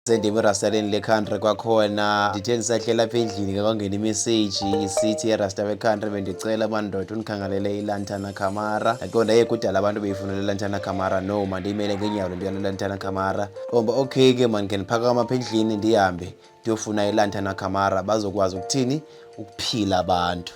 Sendim erastaleni le-country kwakhona. Ndithe ndisahlela apha endlini ke kwangena imeseji isithi, "Erasta we-country, bendicela mandoda undikhangalele ilantana camara." Ndaqonda, ye, kudala abantu beyifuna le lantana camara. No, mandiyimele ngeenyawo le nto yale lantana camara. Omba okay ke, mandikhe ndiphakama apha endlini ndihambe ndiyofuna ilantana camara, bazokwazi ukuthini ukuphila abantu.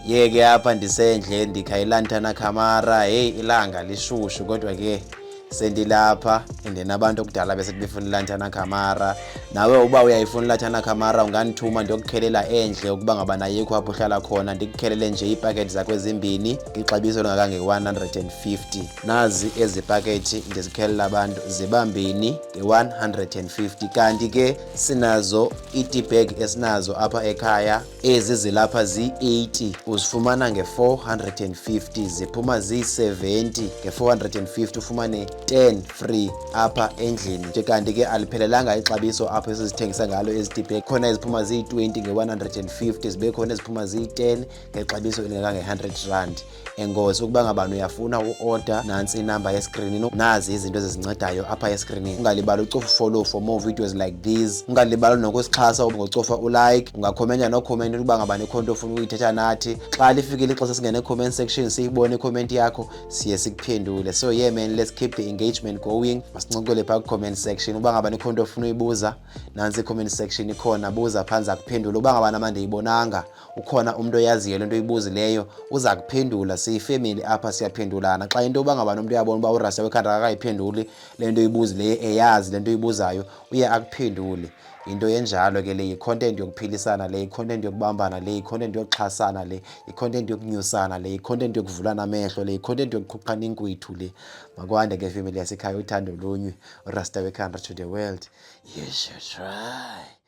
Ye ke, apha ndisendle ndikha ilantana camara. Heyi, ilanga lishushu, kodwa ke sendilapha and then abantu okudala besithi befuna ilantana camara. Nawe uba uyayifuna ilantana camara, ungandithuma ndiyokukhelela endle. Ukuba ngaba nayikho apho uhlala khona, ndikukhelele nje iipakethi zakho ezimbini ngexabiso elingakange-150. Nazi ezi pakethi ndizikhelela abantu zibambini nge-150. Kanti ke sinazo ii-teabag esinazo apha ekhaya, ezi zilapha ziyi-80, uzifumana nge-450. Ziphuma ziyi-70 nge-450, ufumane 10 free apha endlini nje. Kanti ke aliphelelanga ixabiso apho esizithengisa ngalo ezi teabag. Khona eziphuma ziyi-20 nge-150, zibe khona eziphuma ziyi-10 ngexabiso elingakange-100 rand. Enkosi. Ukuba ngabani uyafuna uorder, nantsi inamba yeskrinini, nazi izinto ezizincedayo apha eskrinini. Ungalibali ucofa follow for more videos like these. Ungalibali nokusixhasa ngocofa ulike. Ungakhomenta nokhomenta ukuba ngabani ikhona into ofuna ukuyithetha nathi. Xa lifikile ixesha singene comment section, siyibone icomment yakho, siye sikuphendule. So yeah man, let's keep the engagement going. Masincokole phaa ku-comment section. Uba ngabani ikhona into ofuna uyibuza, nantsi i-comment section ikhona, buza phantsi, akuphendula. Uba ngabana mandiyibonanga, ukhona umntu oyaziyo le nto oyibuzileyo, uza kuphendula. Siyifemeli apha, siyaphendulana. Xa into uba ngabana umntu uyabona uba urasta wekhanda akakayiphenduli le nto oyibuzileyo, eyazi le nto oyibuzayo, uye akuphendule. Into enjalo ke le yi-content yokuphilisana, le yi-content yokubambana, le yi-content yokuxhasana, le yi-content yokunyusana, le yi-content yokuvulana amehlo, le yi-content yokuqhuqhana inkwithu le. Makwande ke, family yasekhaya, uthando lunywe. Urasta wekhanda to the world. You should try.